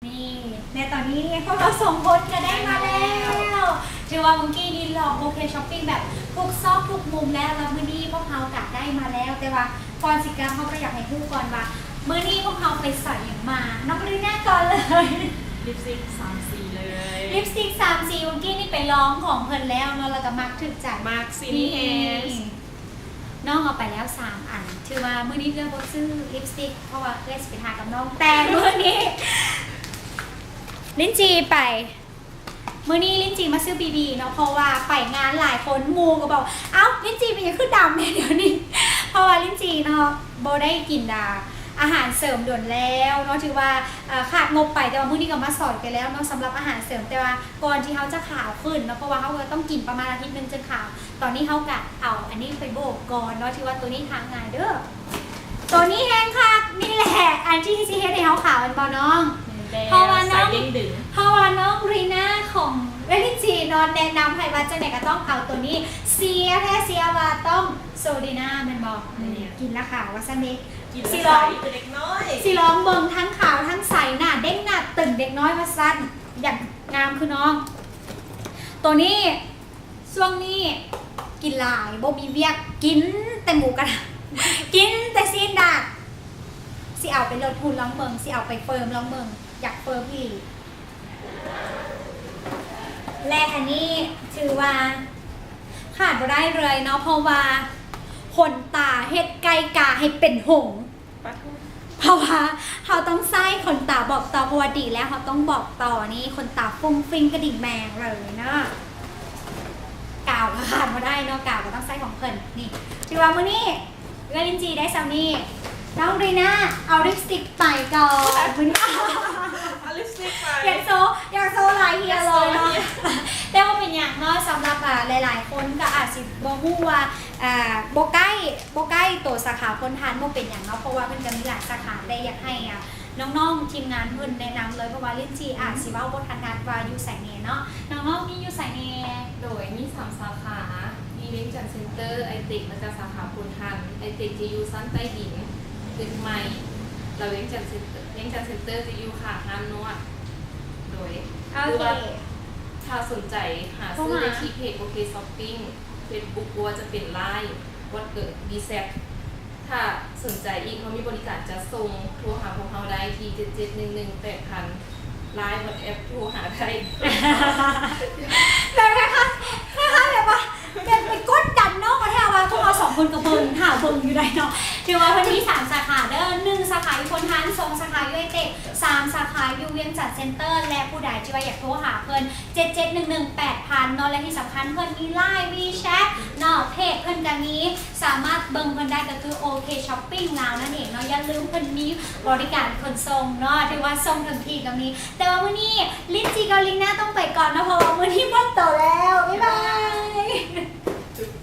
ນີ້ ແລະຕອນນີ້ພວກເຮົາສອງຄົນກໍໄດ້ມາແລ້ວ. ຖືວ່າມື້ກີ້ນີ້ລອງໂອເຄຊັອບປິງແບບທຸກຊອກທຸກມຸມແລ້ວ ແລ້ວມື້ນີ້ພວກເຮົາກໍໄດ້ມາແລ້ວ. ແຕ່ວ່າກ່ອນຊິກັບ ເຮົາກໍຢາກໃຫ້ຮູ້ກ່ອນວ່າ ມື້ນີ້ພວກເຮົາໄປໃສ່ຫຍັງມາ? ນ້ອງລີນາກ່ອນເລີຍ. ລິບສະຕິກສາມສີເລີຍ. ລິບສະຕິກສາມສີ ມື້ກີ້ນີ້ໄປລອງຂອງເພິ່ນແລ້ວເນາະ ແລ້ວກໍມັກຖືກໃຈ ມັກສີນີ້ແຮງ. ນ້ອງເອົາໄປແລ້ວສາມອັນ. ຖືວ່າມື້ນີ້ເອື້ອຍບໍ່ຊື້ລິບສະຕິກ ເພາະວ່າເອື້ອຍຊິໄປທາກັບນ້ອງ ແຕ່ມື້ນີ້ ລິນຈີໄປ ມື້ນີ້ລິນຈີມາຊື້ບີບີເນາະ ເພາະວ່າໄປງານຫຼາຍຄົນ ໝູ່ກໍບອກ ເອົ້າ ລິນຈີເປັນຫຍັງຄືດຳແທ້ດຽວນີ້? ເພາະວ່າລິນຈີເນາະ ບໍ່ໄດ້ກິນ ອາ ອາຫານເສີມດົນແລ້ວເນາະ ຖືວ່າ ອາ ຂາດງົບໄປ ແຕ່ວ່າມື້ນີ້ກໍມາສອຍໄປແລ້ວເນາະ ສຳລັບອາຫານເສີມ. ແຕ່ວ່າກ່ອນທີ່ເຮົາຈະຂາວຂຶ້ນເນາະ ເພາະວ່າເຮົາກໍຕ້ອງກິນປະມານອາທິດໜຶ່ງຈຶ່ງຂາວ. ຕອນນີ້ເຮົາກະເອົາອັນນີ້ໄປໂບກກ່ອນເນາະ ຖືວ່າໂຕນີ້ທາງ່າຍເດີ້. ໂຕນີ້ແຮງຄັກ ນີ້ແຫຼະ ອັນທີ່ຊິເຮັດໃຫ້ເຮົາຂາວແມ່ນບໍ່ນ້ອງ? ແມ່ນແລ້ວ ເພາະວ່ານ້ອງ ສາຍເດ້ງດຶງ ເພາະວ່ານ້ອງລີນາຂອງເວທີເນາະ ແນະນຳໃຫ້ວ່າຈັ່ງໃດກໍຕ້ອງເອົາໂຕນີ້. ເຊື່ອແທ້ເຊື່ອວ່າຕ້ອງໂຊລີນາແມ່ນບໍ່? ແມ່ນ ກິນລະຂາວວ່າຊັ້ນເດ. ກິນລະໃສຄືເດັກນ້ອຍ ຊິລອງເບິ່ງທັງຂາວທັງໃສ ໜ້າເດ້ງໜ້າຕຶງເດັກນ້ອຍວ່າຊັ້ນ ຢາກງາມຄືນ້ອງ. ໂຕນີ້ ຊ່ວງນີ້ກິນຫຼາຍ ບໍ່ມີວຽກ ກິນແຕ່ໝູກະທະ ກິນແຕ່ຊີ້ນດາດ. ຊິເອົາໄປລົດຫຸ່ນລອງເບິ່ງ ຊິເອົາໄປເຟີມລອງເບິ່ງ ຢາກເຟີມອີ່ຫຼີ. ແລະອັນນີ້ຖືວ່າຂາດບໍ່ໄດ້ເລີຍເນາະ ເພາະວ່າຂົນຕາເຮັດໄກ່ກາໃຫ້ເປັນຫົງ. ປະໂທ ເພາະວ່າເຮົາຕ້ອງໃຊ້ຂົນຕາບອກຕໍ່ ເພາະວ່າດີແລ້ວເຮົາຕ້ອງບອກຕໍ່. ນີ້ຂົນຕາຟຸ້ງຟິ້ງກະດິ່ງແມງເລີຍເນາະ. ກາວກໍຂາດບໍ່ໄດ້ເນາະ ກາວກໍຕ້ອງໃຊ້ຂອງເພິ່ນ. ນີ້ ຖືວ່າມື້ນີ້ເອື້ອຍລິນຈີໄດ້ສ່ຳນີ້ ນ້ອງລີນາເອົາລິບສະຕິກໄປກ່ອນ. ມື້ນີ້ ເອົາລິບສະຕິກໄປ ຢາກໂຊ ຢາກໂຊຫຼາຍເທື່ອເລີຍເນາະ. ແຕ່ບໍ່ເປັນຫຍັງເນາະ ສຳລັບ ອາ ຫຼາຍໆຄົນກໍອາດຊິບໍ່ຮູ້ວ່າ ອາ ບໍ່ໃກ້ ບໍ່ໃກ້ໂຕສາຂາໂພນທານ ບໍ່ເປັນຫຍັງເນາະ ເພາະວ່າເພິ່ນກໍມີຫຼາຍສາຂາ. ແຕ່ຢາກໃຫ້ ອາ ນ້ອງໆທີມງານເພິ່ນແນະນຳເລີຍ ເພາະວ່າລິນຈີອາດຊິເວົ້າບໍ່ຖະໜັດວ່າຢູ່ໃສແດ່ເນາະ. ນ້ອງໆມີຢູ່ໃສແດ່? ໂດຍ ມີສາມສາຂາ ມີວຽງຈັນເຊັນເຕີ, ໄອເຕັກ ແລ້ວກະສາຂາໂພນທານ. ໄອເຕັກຈະຢູ່ຊັ້ນໃຕ້ດິນຕຶກໃໝ່ ແລ້ວວຽງຈັນເຊັນເຕີ ວຽງຈັນເຊັນເຕີຈະຢູ່ຂ້າງຮ້ານນວດ. ໂດຍ ໂອເຄ ຫຼືວ່າຖ້າສົນໃຈຫາຊື້ໄດ້ທີ່ເພຈໂອເຄຊັອບປິງ ເຟສບຸກ ບໍ່ວ່າຈະເປັນ ລາຍ ວັອດເອີບ ວີແຊັດ. ຖ້າສົນໃຈອີກ ເຮົາມີບໍລິການຈັດສົ່ງ ໂທຫາພວກເຮົາໄດ້ທີ່ ເຈັດເຈັດໜຶ່ງໜຶ່ງແປດພັນ ລາຍ ວັອດແອັບ ໂທຫາໄດ້. ແບບຄ້າຍໆ ຄ້າຍໆແບບວ່າ ແບບໄປກົດດັນນ້ອງ ແທ້ວ່າພວກເຮົາສອງຄົນກໍເບິ່ງ ຖ້າເບິ່ງຢູ່ໄດ໋ເນາະ. ຖືວ່າເພິ່ນມີສາມສາຂາເດີ້ ໜຶ່ງສາຂາຢູ່ໂພນທານ ສອງສາຂາຢູ່ໄອເຕັກ ສາມສາຂາຢູ່ວຽງຈັນເຊັນເຕີ ແລະຜູ້ໃດທີ່ວ່າຢາກໂທຫາເພິ່ນ ເຈັດເຈັດໜຶ່ງໜຶ່ງແປດພັນເນາະ. ແລະທີ່ສຳຄັນເພິ່ນມີ ລາຍ ວີແຊັດເນາະ ເພຈເພິ່ນກໍມີ ສາມາດເບິ່ງເພິ່ນໄດ້ກໍຄືໂອເຄຊັອບປິງລາວນັ້ນເອງເນາະ. ຢ່າລືມເພິ່ນມີບໍລິການຂົນສົ່ງເນາະ ຖືວ່າສົ່ງເຖິງທີ່ກໍມີ. ແຕ່ວ່າມື້ນີ້ລິນຈີກັບລີນາຕ້ອງໄປກ່ອນເນາະ ເພາະວ່າມື້ນີ້ໝົດໂຕແລ້ວ.